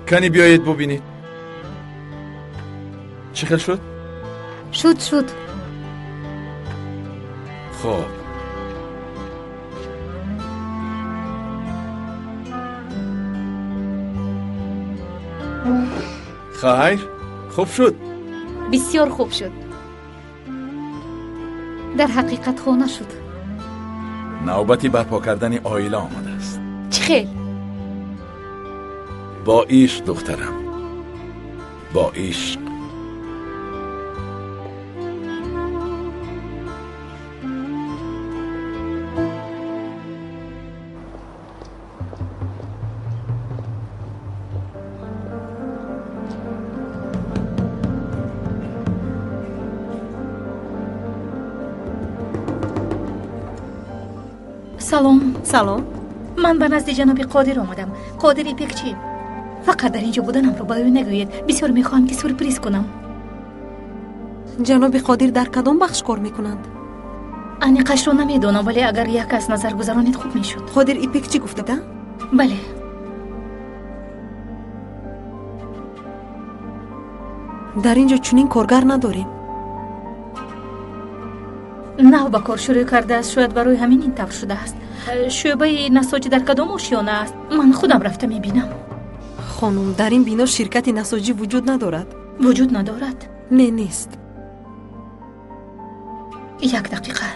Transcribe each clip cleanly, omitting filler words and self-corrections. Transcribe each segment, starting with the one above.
Кани биёед бубинед. Чӣ хел шуд? Шуд, шуд. Хоб. Хайр, хуб шуд. Бисёр хуб шуд. Дар ҳақиқат хона шуд. Навбати барпо кардани оила омадааст. Чӣ хел? Бо ишқ, духтарам. Бо ишқ. Салом. Салом. Ман ба назди ҷаноби Қодир омадам. Қодир Ипекчи. Фақат дар инҷо буданамро ба ӯ нагӯед. Бисёр мехоҳам ки сюрприз кунам. Ҷаноби Қодир дар кадом бахш кор мекунанд? Аниқашро намедонам, вале агар як аз назар гузаронед хуб мешуд. Қодир Ипекчи гуфтада? Бале. Дар ин ҷо чунин коргар надорем. Нав ба кор шурӯъ кардааст, шояд барои ҳамин ин тавр шудааст. Шӯъбаи насоҷӣ дар кадом ошёна аст? Ман худам рафта мебинам. Хонум, дар ин бино ширкати насоҷӣ вуҷуд надорад. Вуҷуд надорад? Не, нест. Як дақиқа.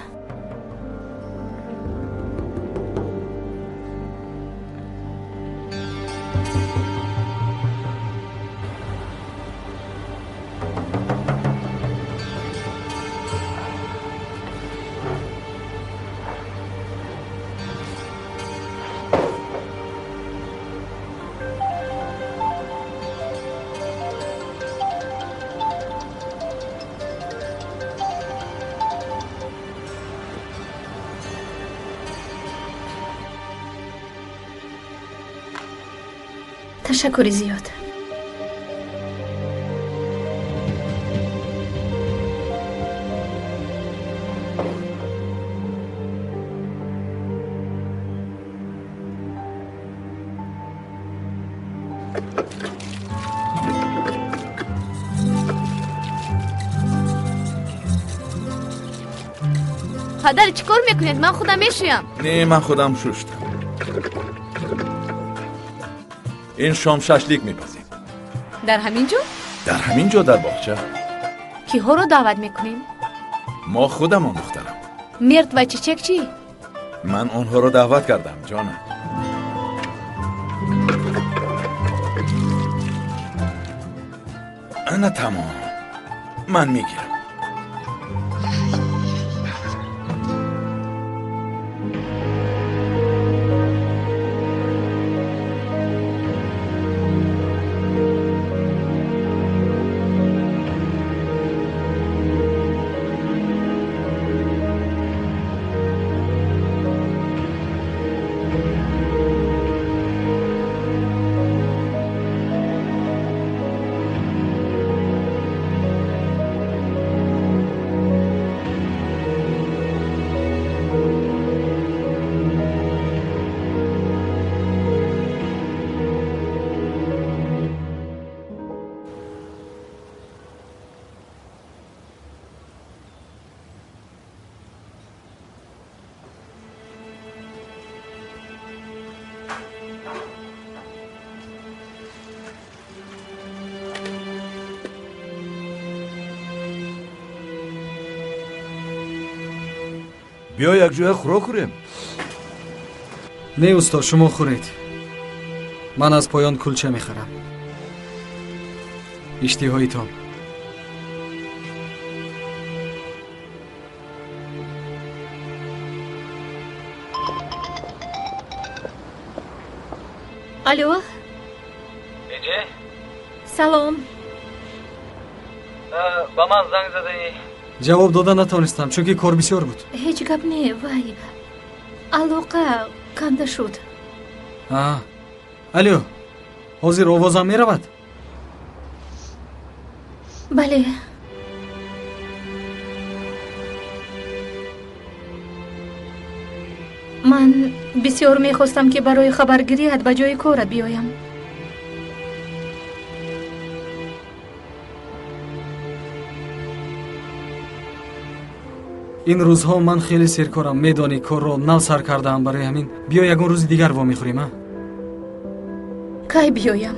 Ташаккури зиёд. Падар, чӣ кор мекунед? Ман худам мешӯям. Не, ман худам шуштам. Ин шом шашлик мепазем. Дар ҳамин ҷо? Дар ҳамин ҷо, дар боғча. Киҳоро даъват мекунем? Мо худамон, духтарам. Мерт ва Чичек чӣ? Ман онҳоро даъват кардам, ҷонам. Ана тамом. Ман мегирам. Биё якҷоя хӯрок хӯрем. Не, усто, шумо хӯред. Ман аз поён кулча мехарам. Иштиҳоитон. Алло? Эҷе? Салом. Ба ман занг задаӣ? Ҷавоб дода натонистам, чунки кор бисёр буд. Ҳеҷ гап не, вай. Алоқа канда шуд. Алло, ҳозир овозам меравад? Бале. Ман бисёр мехостам, ки барои хабаргирият ба ҷои корат биёям. Ин рӯзҳо ман хеле серкорам, медонӣ, корро нав сар кардаам, барои ҳамин биё ягон рӯзи дигар вомехӯрем, а? Кай биёям?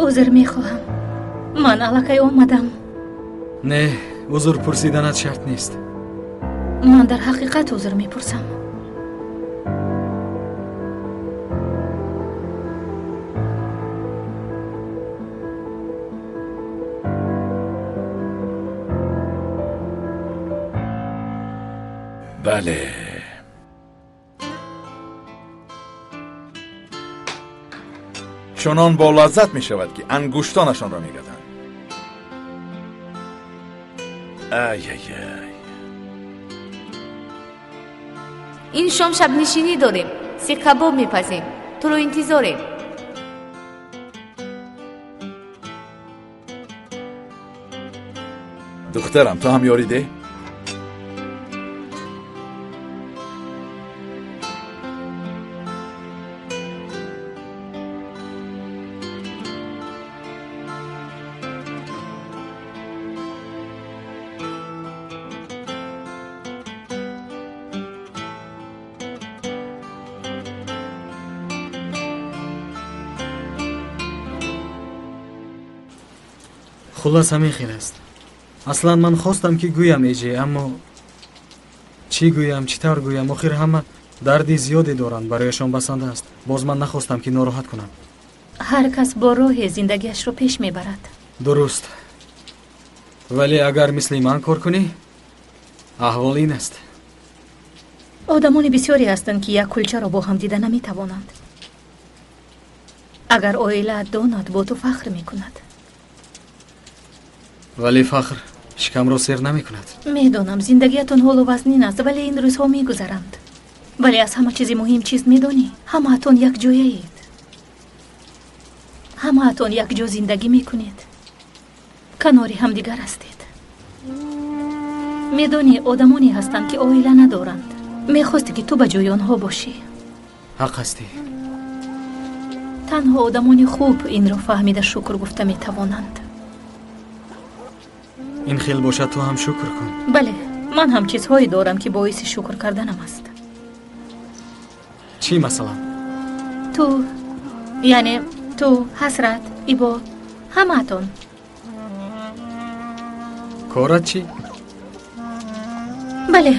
Узр мехоҳам, ман аллакай омадам. Не, узр пурсиданат шарт нест. Ман дар ҳақиқат узр мепурсам. Бале. Чунон бо лаззат мешавад, ки ангуштонашонро мегазанд. Ай-ай-ай. Ин шом шабнишинӣ дорем, сихкабоб мепазем, туро интизорем. Духтарам, ту ҳам ёрӣ деҳ. Хуллас ҳамин хел аст. Аслан ман хостам, ки гӯям эҷе, аммо чӣ гӯям, чӣ тавр гӯям? Охир ҳама дарди зиёде доранд, барояшон басанда аст. Боз ман нахостам, ки нороҳат кунам. Ҳар кас бо роҳе зиндагиашро пеш мебарад. Дуруст, вале агар мисли ман кор кунӣ, аҳвол ин аст. Одамони бисёре ҳастанд, ки як кулчаро бо ҳам дида наметавонанд. Агар оилаат донад, бо ту фахр мекунад. Вале фахр шикамро сер намекунад. Медонам, зиндагиятон ҳоло вазнин аст, вале ин рӯзҳо мегузаранд. Вале аз ҳама чизи муҳим чиз медонӣ? Ҳамаатон якҷояед, ҳамаатон якҷо зиндагӣ мекунед, канори ҳамдигар ҳастед. Медонӣ, одамоне ҳастанд, ки оила надоранд. Мехосте, ки ту ба ҷои онҳо бошӣ. Ҳақ ҳастӣ. Танҳо одамони хуб инро фаҳмида шукр гуфта метавонанд. Ин хел бошад, ту ҳам шукр кун. Бале, ман ҳам чизҳое дорам, ки боиси шукр карданам аст. Чӣ масалан? Ту, яъне ту, Ҳасрат, Ибо, ҳамаатон. Корат чӣ? Бале,